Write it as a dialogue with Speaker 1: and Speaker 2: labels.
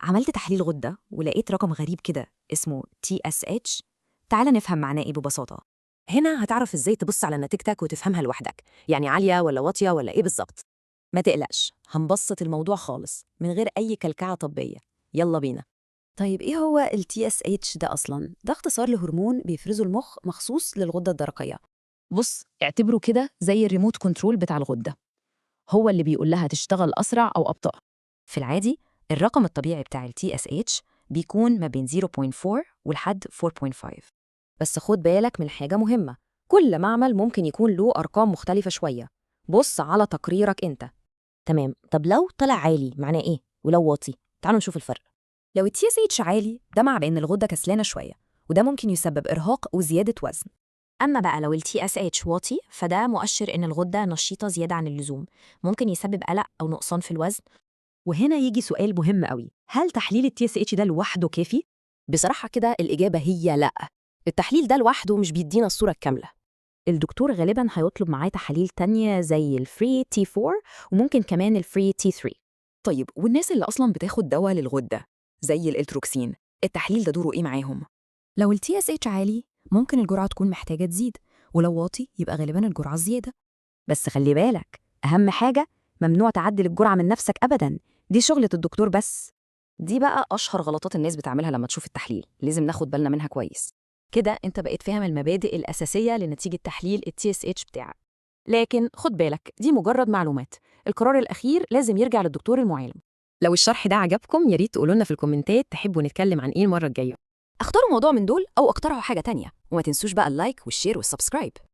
Speaker 1: عملت تحليل غدة ولقيت رقم غريب كده اسمه TSH. تعال نفهم معناه إيه ببساطة.
Speaker 2: هنا هتعرف إزاي تبص على نتيجتك وتفهمها لوحدك، يعني عالية ولا واطية ولا إيه بالظبط.
Speaker 1: ما تقلقش، هنبسط الموضوع خالص من غير أي كلكعة طبية. يلا بينا.
Speaker 3: طيب إيه هو ال TSH ده أصلاً؟ ده اختصار لهرمون بيفرزه المخ مخصوص للغدة الدرقية.
Speaker 4: بص، اعتبره كده زي ال remote control بتاع الغدة، هو اللي بيقول لها تشتغل أسرع أو أبطأ.
Speaker 1: في العادي الرقم الطبيعي بتاع ال TSH بيكون ما بين 0.4 ولحد 4.5.
Speaker 2: بس خد بالك من حاجة مهمة، كل معمل ممكن يكون له أرقام مختلفة شوية. بص على تقريرك أنت. تمام، طب لو طلع عالي معناه إيه؟ ولو واطي؟ تعالوا نشوف الفرق.
Speaker 1: لو ال TSH عالي ده معناه إن الغدة كسلانة شوية، وده ممكن يسبب إرهاق وزيادة وزن.
Speaker 5: أما بقى لو ال TSH واطي فده مؤشر إن الغدة نشيطة زيادة عن اللزوم، ممكن يسبب قلق أو نقصان في الوزن.
Speaker 2: وهنا يجي سؤال مهم قوي، هل تحليل ال TSH ده لوحده كافي؟ بصراحة كده الإجابة هي لأ. التحليل ده لوحده مش بيدينا الصورة الكاملة.
Speaker 4: الدكتور غالباً هيطلب معاه تحاليل تانية زي ال free T4 وممكن كمان ال free T3.
Speaker 1: طيب والناس اللي أصلاً بتاخد دواء للغدة زي الإلتروكسين، التحليل ده دوره إيه معاهم؟ لو ال TSH عالي ممكن الجرعة تكون محتاجة تزيد، ولو واطي يبقى غالباً الجرعة زيادة. بس خلي بالك، أهم حاجة ممنوع تعدل الجرعة من نفسك أبداً، دي شغلة الدكتور بس.
Speaker 2: دي بقى أشهر غلطات الناس بتعملها لما تشوف التحليل، لازم ناخد بالنا منها كويس.
Speaker 4: كده أنت بقيت فاهم المبادئ الأساسية لنتيجة تحليل ال TSH بتاعك. لكن خد بالك، دي مجرد معلومات، القرار الأخير لازم يرجع للدكتور المعالج.
Speaker 2: لو الشرح ده عجبكم يا ريت تقولوا لنا في الكومنتات تحبوا نتكلم عن إيه المرة الجاية.
Speaker 1: اختاروا موضوع من دول أو اقترحوا حاجة تانية، وما تنسوش بقى ال like وال share وال subscribe.